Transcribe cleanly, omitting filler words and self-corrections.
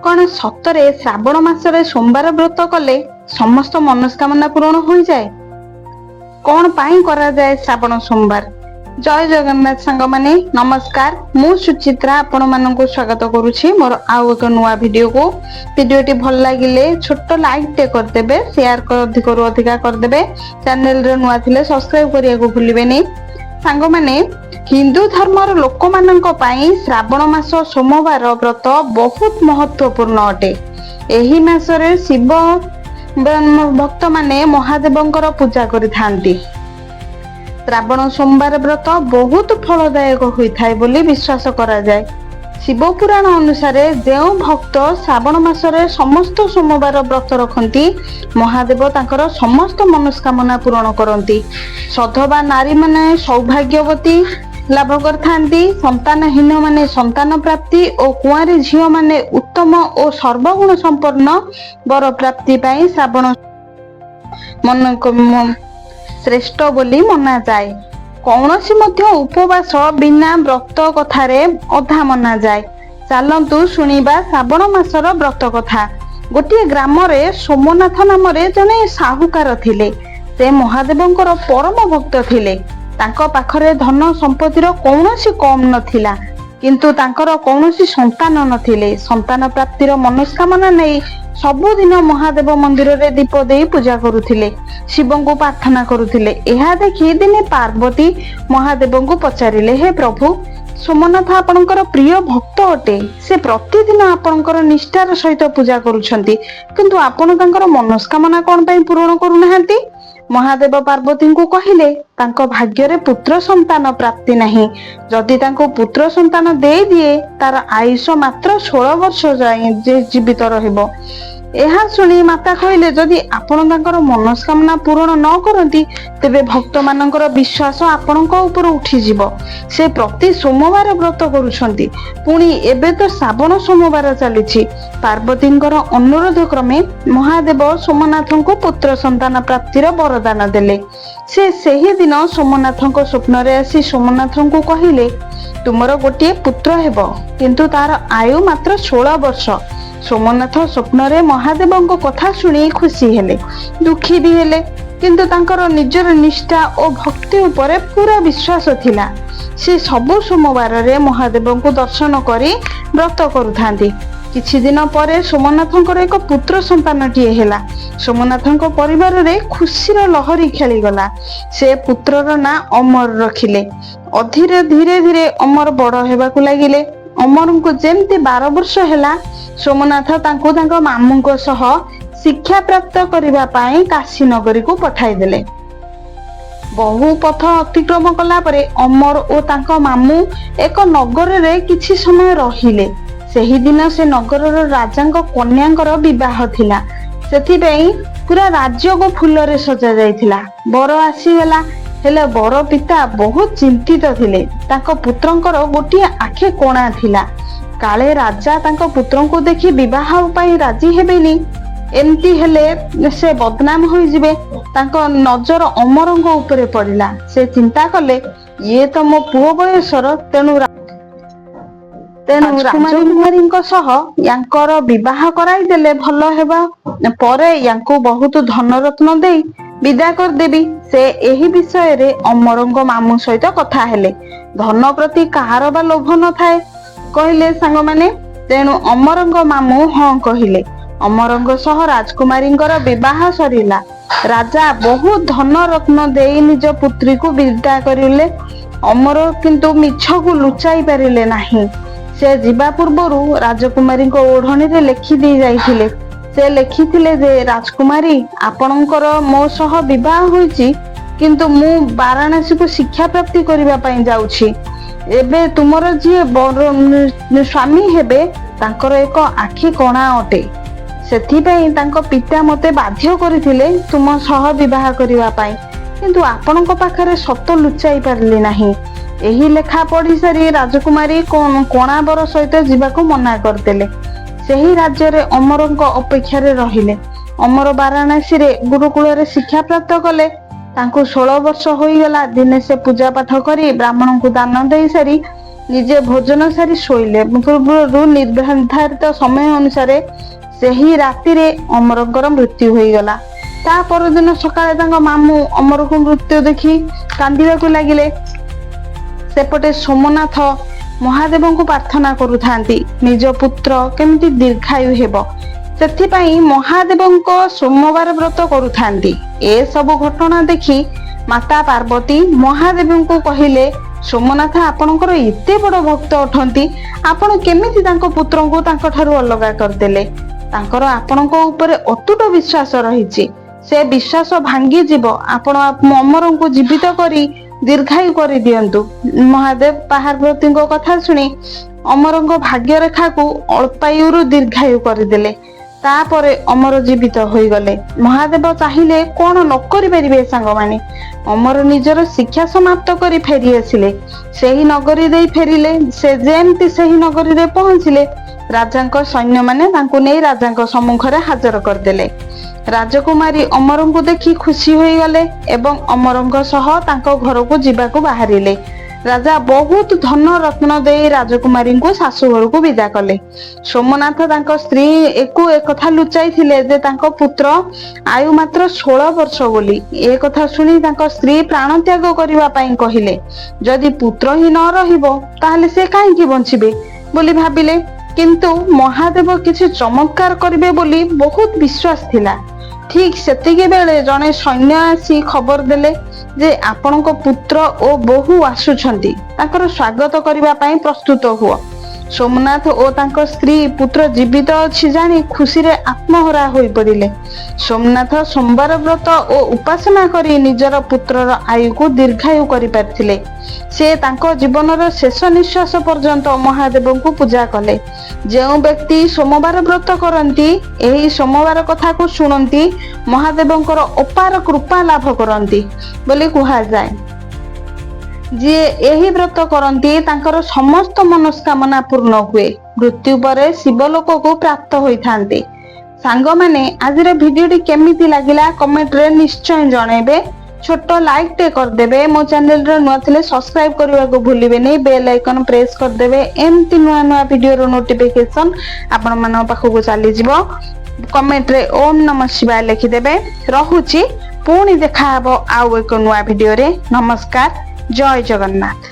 କଣ ସତରେ ଶ୍ରାବଣ ମାସରେ ସୋମବାର ବ୍ରତ କଲେ ସମସ୍ତ ମନସ୍କାମନା ପୂରଣ ହୋଇଯାଏ? କଣ ପାଇଁ କରାଯାଏ ଶ୍ରାବଣ ସୋମବାର? ଜୟ ଜଗନ୍ନାଥ ସାଙ୍ଗମାନେ, ନମସ୍କାର। ମୁଁ ସୁଚିତ୍ରା ଆପଣମାନଙ୍କୁ ସ୍ୱାଗତ କରୁଛି ମୋର ଆଉ ଏକ ନୂଆ ଭିଡିଓକୁ। ଭିଡିଓଟି ଭଲ ଲାଗିଲେ ଛୋଟ ଲାଇକ୍ ଟେ କରିଦେବେ, ସେୟାର ଅଧିକରୁ ଅଧିକା କରିଦେବେ। ଚ୍ୟାନେଲରେ ନୂଆ ଥିଲେ ସବସ୍କ୍ରାଇବ କରିବାକୁ ଭୁଲିବେନି। ସାଙ୍ଗମାନେ, ହିନ୍ଦୁ ଧର୍ମର ଲୋକମାନଙ୍କ ପାଇଁ ଶ୍ରାବଣ ମାସ ସୋମବାର ବ୍ରତ ବହୁତ ମହତ୍ୱପୂର୍ଣ୍ଣ ଅଟେ। ଏହି ମାସରେ ଶିବ ଭକ୍ତମାନେ ମହାଦେବଙ୍କର ପୂଜା କରିଥାନ୍ତି। ଶ୍ରାବଣ ସୋମବାର ବ୍ରତ ବହୁତ ଫଳଦାୟକ ହୋଇଥାଏ ବୋଲି ବିଶ୍ୱାସ କରାଯାଏ। ଶିବ ପୁରାଣ ଅନୁସାରେ, ଯେଉଁ ଭକ୍ତ ଶ୍ରାବଣ ମାସରେ ସମସ୍ତ ସୋମବାର ବ୍ରତ ରଖନ୍ତି, ମହାଦେବ ତାଙ୍କର ସମସ୍ତ ମନସ୍କାମନା ପୂରଣ କରନ୍ତି। ସଧବା ନାରୀମାନେ ସୌଭାଗ୍ୟବତୀ ଲାଭ କରିଥାନ୍ତି, ସନ୍ତାନହୀନ ମାନେ ସନ୍ତାନ ପ୍ରାପ୍ତି ଓ କୁଆଁରୀ ଝିଅମାନେ ଉତ୍ତମ ଓ ସର୍ବଗୁଣ ସମ୍ପନ୍ନ ବର ପ୍ରାପ୍ତି ପାଇଁ ଶ୍ରାବଣ ମନ ଶ୍ରେଷ୍ଠ ବୋଲି ମନାଯାଏ। କୌଣସି ମଧ୍ୟ ଉପବାସ ବିନା ବ୍ରତ କଥାରେ ଅଧା ମନାଯାଏ। ଚାଲନ୍ତୁ ଶୁଣିବା ଶ୍ରାବଣ ମାସର ବ୍ରତ କଥା। ଗୋଟିଏ ଗ୍ରାମରେ ସୋମନାଥ ନାମରେ ଜଣେ ସାହୁକାର ଥିଲେ। ସେ ମହାଦେବଙ୍କର ପରମ ଭକ୍ତ ଥିଲେ। ତାଙ୍କ ପାଖରେ ଧନ ସମ୍ପତ୍ତିର କୌଣସି କମ ନଥିଲା, କିନ୍ତୁ ତାଙ୍କର କୌଣସି ସନ୍ତାନ ନଥିଲେ। ସନ୍ତାନ ପ୍ରାପ୍ତିର ମନସ୍କାମନା ନେଇ ସବୁଦିନ ମହାଦେବ ମନ୍ଦିରରେ ଦୀପ ଦେଇ ପୂଜା କରୁଥିଲେ, ଶିବଙ୍କୁ ପ୍ରାର୍ଥନା କରୁଥିଲେ। ଏହା ଦେଖି ଦିନେ ପାର୍ବତୀ ମହାଦେବଙ୍କୁ ପଚାରିଲେ, "ହେ ପ୍ରଭୁ, ସୋମନାଥ ଆପଣଙ୍କର ପ୍ରିୟ ଭକ୍ତ ଅଟେ। ସେ ପ୍ରତିଦିନ ଆପଣଙ୍କର ନିଷ୍ଠାର ସହିତ ପୂଜା କରୁଛନ୍ତି, କିନ୍ତୁ ଆପଣ ତାଙ୍କର ମନସ୍କାମନା କଣ ପାଇଁ ପୂରଣ କରୁନାହାନ୍ତି?" ମହାଦେବ ପାର୍ବତୀଙ୍କୁ କହିଲେ, ତାଙ୍କ ଭାଗ୍ୟରେ ପୁତ୍ର ସନ୍ତାନ ପ୍ରାପ୍ତି ନାହିଁ। ଯଦି ତାଙ୍କୁ ପୁତ୍ର ସନ୍ତାନ ଦେଇଦିଏ, ତାର ଆୟୁଷ ମାତ୍ର 16 ବର୍ଷ ଯାଏ ଯେ ଜୀବିତ ରହିବ। ଏହା ଶୁଣି ମାତା କହିଲେ, ଯଦି ଆପଣ ତାଙ୍କର ମନସ୍କାମନା ପୂରଣ ନ କରନ୍ତି, ତେବେ ଭକ୍ତ ମାନଙ୍କର ବିଶ୍ୱାସ ଆପଣଙ୍କ ଉପରୁ ଉଠିଯିବ। ସେ ପ୍ରତି ସୋମବାର ବ୍ରତ କରୁଛନ୍ତି, ପୁଣି ଏବେ ତ ଶ୍ରାବଣ ସୋମବାର ଚାଲିଛି। ପାର୍ବତୀଙ୍କର ଅନୁରୋଧ କ୍ରମେ ମହାଦେବ ସୋମନାଥଙ୍କୁ ପୁତ୍ର ସନ୍ତାନ ପ୍ରାପ୍ତିର ବରଦାନ ଦେଲେ। ସେ ସେହି ଦିନ ସୋମନାଥଙ୍କ ସ୍ୱପ୍ନରେ ଆସି ସୋମନାଥଙ୍କୁ କହିଲେ, ତୁମର ଗୋଟିଏ ପୁତ୍ର ହେବ, କିନ୍ତୁ ତାର ଆୟୁ ମାତ୍ର 16 ବର୍ଷ। ସୋମନାଥ ସ୍ୱପ୍ନରେ ମହାଦେବଙ୍କ କଥା ଶୁଣି ଖୁସି ହେଲେ, ଦୁଃଖୀ ବି ହେଲେ, କିନ୍ତୁ ତାଙ୍କର ନିଜର ନିଷ୍ଠା ଓ ଭକ୍ତି ଉପରେ ପୁରା ବିଶ୍ୱାସ ଥିଲା। ସେ ସବୁ ସୋମବାରରେ ମହାଦେବଙ୍କୁ ଦର୍ଶନ କରି ବ୍ରତ କରୁଥାନ୍ତି। କିଛି ଦିନ ପରେ ସୋମନାଥଙ୍କର ଏକ ପୁତ୍ର ସନ୍ତାନଟିଏ ହେଲା। ସୋମନାଥଙ୍କ ପରିବାରରେ ଖୁସିର ଲହରୀ ଖେଳିଗଲା। ସେ ପୁତ୍ରର ନାଁ ଅମର ରଖିଲେ। ଅଧୀରେ ଧୀରେ ଧୀରେ ଅମର ବଡ ହେବାକୁ ଲାଗିଲେ। ଅମରଙ୍କୁ ଯେମିତି 12 ବର୍ଷ ହେଲା, ସୋମନାଥ ତାଙ୍କୁ ତାଙ୍କ ମାମୁଙ୍କ ସହ ଶିକ୍ଷା ପ୍ରାପ୍ତ କରିବା ପାଇଁ କାଶୀ ନଗରୀକୁ ପଠାଇଦେଲେ। ବହୁ ପଥ ଅତିକ୍ରମ କଲା ପରେ ଅମର ଓ ତାଙ୍କ ମାମୁଁ ଏକ ନଗରରେ କିଛି ସମୟ ରହିଲେ। ସେହିଦିନ ସେ ନଗରର ରାଜାଙ୍କ କନ୍ୟାଙ୍କର ବିବାହ ଥିଲା। ସେଥିପାଇଁ ପୁରା ରାଜ୍ୟକୁ ଫୁଲରେ ସଜା ଯାଇଥିଲା। ବର ଆସିଗଲା, ହେଲେ ବର ପିତା ବହୁତ ଚିନ୍ତିତ ଥିଲେ। ତାଙ୍କ ପୁତ୍ରଙ୍କର ଗୋଟିଏ ଆଖି କଣା ଥିଲା। କାଳେ ରାଜା ତାଙ୍କ ପୁତ୍ରଙ୍କୁ ଦେଖି ବିବାହ ପାଇଁ ରାଜି ହେବେନି, ଏମିତି ହେଲେ ସେ ବଦନାମ ହୋଇଯିବେ। ତାଙ୍କ ନଜର ଅମରଙ୍କ ଉପରେ ପଡିଲା। ସେ ଚିନ୍ତା କଲେ, ଇଏ ତ ମୋ ପୁଅ ବୟସର, ତେଣୁ ରାଜକୁମାରୀଙ୍କ ସହ ୟାଙ୍କର ବିବାହ କରାଇଦେଲେ ଭଲ ହେବ। ପରେ ୟାଙ୍କୁ ବହୁତ ଧନରତ୍ନ ଦେଇ ବିଦା କରିଦେବି। ସେ ଏହି ବିଷୟରେ ଅମରଙ୍କ ମାମୁଁ ସହିତ କଥା ହେଲେ। ଧନ ପ୍ରତି କାହାର ବା ଲୋଭ ନଥାଏ, କହିଲେ ସାଙ୍ଗମାନେ? ତେଣୁ ଅମରଙ୍କ ମାମୁଁ ହଁ କହିଲେ। ଅମରଙ୍କ ସହ ରାଜକୁମାରୀଙ୍କର ବିବାହ ସରିଲା। ରାଜା ବହୁତ ଧନ ରତ୍ନ ଦେଇ ନିଜ ପୁତ୍ରୀକୁ ବିଦା କରିଲେ। ଅମର କିନ୍ତୁ ମିଛକୁ ଲୁଚାଇ ପାରିଲେ ନାହିଁ। ସେ ଯିବା ପୂର୍ବରୁ ରାଜକୁମାରୀଙ୍କ ଓଢଣୀରେ ଲେଖି ଦେଇ ଯାଇଥିଲେ। ସେ ଲେଖିଥିଲେ ଯେ, ରାଜକୁମାରୀ, ଆପଣଙ୍କର ମୋ ସହ ବିବାହ ହୋଇଛି, କିନ୍ତୁ ମୁଁ ବାରାଣାସୀକୁ ଶିକ୍ଷା ପ୍ରାପ୍ତି କରିବା ପାଇଁ ଯାଉଛି। ଏବେ ତୁମର ଯିଏ ସ୍ୱାମୀ ହେବେ, ତାଙ୍କର ଏକ ଆଖି କଣା ଅଟେ। ସେଥିପାଇଁ ତାଙ୍କ ପିତା ମତେ ବାଧ୍ୟ କରିଥିଲେ ତୁମ ସହ ବିବାହ କରିବା ପାଇଁ, କିନ୍ତୁ ଆପଣଙ୍କ ପାଖରେ ସତ ଲୁଚାଇ ପାରିଲି ନାହିଁ। ଏହି ଲେଖା ପଢି ସାରି ରାଜକୁମାରୀ କଣାବର ସହିତ ଯିବାକୁ ମନା କରିଦେଲେ। ସେହି ରାଜ୍ୟରେ ଅମରଙ୍କ ଅପେକ୍ଷାରେ ରହିଲେ। ଅମର ବାରାଣାସୀରେ ଗୁରୁକୁଳରେ ଶିକ୍ଷା ପ୍ରାପ୍ତ କଲେ। ତାଙ୍କୁ 16 ବର୍ଷ ହୋଇଗଲା। ଦିନେ ସେ ପୂଜା ପାଠ କରି ବ୍ରାହ୍ମଣଙ୍କୁ ଦାନ ଦେଇ ସାରି ନିଜେ ଭୋଜନ ସାରି ଶୋଇଲେ। ପୂର୍ବରୁ ନିର୍ଦ୍ଧାରିତ ସମୟ ଅନୁସାରେ ସେହି ରାତିରେ ଅମରଙ୍କର ମୃତ୍ୟୁ ହୋଇଗଲା। ତା ପରଦିନ ସକାଳେ ତାଙ୍କ ମାମୁଁ ଅମରକୁ ମୃତ୍ୟୁ ଦେଖି କାନ୍ଦିବାକୁ ଲାଗିଲେ। ସେପଟେ ସୋମନାଥ ମହାଦେବଙ୍କୁ ପ୍ରାର୍ଥନା କରୁଥାନ୍ତି, ନିଜ ପୁତ୍ର କେମିତି ଦୀର୍ଘାୟୁ ହେବ, ସେଥିପାଇଁ ମହାଦେବଙ୍କ ସୋମବାର ବ୍ରତ କରୁଥାନ୍ତି। ଏସବୁ ଘଟଣା ଦେଖି ମାତା ପାର୍ବତୀ ମହାଦେବଙ୍କୁ କହିଲେ, ସୋମନାଥ ଆପଣଙ୍କର ଏତେ ବଡ ଭକ୍ତ ଅଟନ୍ତି, ଆପଣ କେମିତି ତାଙ୍କ ପୁତ୍ରଙ୍କୁ ତାଙ୍କଠାରୁ ଅଲଗା କରିଦେଲେ? ତାଙ୍କର ଆପଣଙ୍କ ଉପରେ ଅତୁଟ ବିଶ୍ୱାସ ରହିଛି, ସେ ବିଶ୍ୱାସ ଭାଙ୍ଗିଯିବ। ଆପଣ ଅମରଙ୍କୁ ଜୀବିତ କରି ଦୀର୍ଘାୟୁ କରିଦିଅନ୍ତୁ। ମହାଦେବ ପାର୍ବତୀଙ୍କ କଥା ଶୁଣି ଅମରଙ୍କ ଭାଗ୍ୟରେଖାକୁ ଅଳ୍ପାୟୁରୁ ଦୀର୍ଘାୟୁ କରିଦେଲେ। ତାପରେ ଅମର ଜୀବିତ ହୋଇଗଲେ। ମହାଦେବ ଚାହିଁଲେ କଣ ନ କରିପାରିବେ ସାଙ୍ଗମାନେ? ଅମର ନିଜର ଶିକ୍ଷା ସମାପ୍ତ କରି ଫେରି ଆସିଲେ। ସେହି ନଗରୀ ଦେଇ ଫେରିଲେ। ସେ ଯେମିତି ସେହି ନଗରୀରେ ପହଞ୍ଚିଲେ, ରାଜାଙ୍କ ସୈନ୍ୟମାନେ ତାଙ୍କୁ ନେଇ ରାଜାଙ୍କ ସମ୍ମୁଖରେ ହାଜର କରିଦେଲେ। ରାଜକୁମାରୀ ଅମରଙ୍କୁ ଦେଖି ଖୁସି ହୋଇଗଲେ ଏବଂ ଅମରଙ୍କ ସହ ତାଙ୍କ ଘରକୁ ଯିବାକୁ ବାହାରିଲେ। ରାଜା ବହୁତ ଧନ ରତ୍ନ ଦେଇ ରାଜକୁମାରୀଙ୍କୁ ଶାଶୁ ଘରକୁ ବିଦା କଲେ। ସୋମନାଥ ତାଙ୍କ ସ୍ତ୍ରୀ ଏକୁ ଏକଥା ଲୁଚାଇଥିଲେ ଯେ ତାଙ୍କ ପୁତ୍ର ଆୟୁ ମାତ୍ର 16 ବର୍ଷ ବୋଲି। ଏ କଥା ଶୁଣି ତାଙ୍କ ସ୍ତ୍ରୀ ପ୍ରାଣତ୍ୟାଗ କରିବା ପାଇଁ କହିଲେ। ଯଦି ପୁତ୍ର ହିଁ ନ ରହିବ, ତାହେଲେ ସେ କାହିଁକି ବଞ୍ଚିବେ ବୋଲି ଭାବିଲେ। କିନ୍ତୁ ମହାଦେବ କିଛି ଚମତ୍କାର କରିବେ ବୋଲି ବହୁତ ବିଶ୍ୱାସ ଥିଲା। ଠିକ ସେତିକି ବେଳେ ଜଣେ ସୈନ୍ୟ ଆସି ଖବର ଦେଲେ ଯେ ଆପଣଙ୍କ ପୁତ୍ର ଓ ବୋହୂ ଆସୁଛନ୍ତି, ତାଙ୍କର ସ୍ୱାଗତ କରିବା ପାଇଁ ପ୍ରସ୍ତୁତ ହୁଅ। ସୋମନାଥ ଓ ତାଙ୍କ ସ୍ତ୍ରୀ ପୁତ୍ର ଜୀବିତ ଅଛି ଜାଣି ଖୁସିରେ ଆତ୍ମହରା ହୋଇପଡ଼ିଲେ। ସୋମନାଥ ସୋମବାର ବ୍ରତ ଓ ଉପାସନା କରି ନିଜର ପୁତ୍ରର ଆୟୁକୁ ଦୀର୍ଘାୟୁ କରିପାରିଥିଲେ। ସେ ତାଙ୍କ ଜୀବନର ଶେଷ ନିଶ୍ୱାସ ପର୍ଯ୍ୟନ୍ତ ମହାଦେବଙ୍କୁ ପୂଜା କଲେ। ଯେଉଁ ବ୍ୟକ୍ତି ସୋମବାର ବ୍ରତ କରନ୍ତି, ଏହି ସୋମବାର କଥାକୁ ଶୁଣନ୍ତି, ମହାଦେବଙ୍କର ଅପାର କୃପା ଲାଭ କରନ୍ତି ବୋଲି କୁହାଯାଏ। ଯିଏ ଏହି ବ୍ରତ କରନ୍ତି, ତାଙ୍କର ସମସ୍ତ ମନସ୍କାମନା ପୂର୍ଣ୍ଣ ହୁଏ, ମୃତ୍ୟୁ ପରେ ଶିବଲୋକକୁ ପ୍ରାପ୍ତ ହୋଇଥାନ୍ତି। ସାଙ୍ଗମାନେ, ଆଜିର ଭିଡିଓଟି କେମିତି ଲାଗିଲା କମେଣ୍ଟରେ ନିଶ୍ଚୟ ଜଣେଇବେ। ଛୋଟ ଲାଇକ୍ ଟେ କରିଦେବେ। ମୋ ଚ୍ୟାନେଲରେ ନୂଆ ଥିଲେ ସବସ୍କ୍ରାଇବ କରିବାକୁ ଭୁଲିବେନି। ବେଲ୍ ଆଇକନ ପ୍ରେସ୍ କରିଦେବେ, ଏମିତି ନୂଆ ନୂଆ ଭିଡିଓର ନୋଟିଫିକେସନ ଆପଣମାନଙ୍କ ପାଖକୁ ଚାଲିଯିବ। କମେଣ୍ଟରେ ଓମ୍ ନମ ଶିବାୟ ଲେଖିଦେବେ। ରହୁଛି, ପୁଣି ଦେଖାହବ ଆଉ ଏକ ନୂଆ ଭିଡିଓରେ। ନମସ୍କାର, ଜୟ ଜଗନ୍ନାଥ।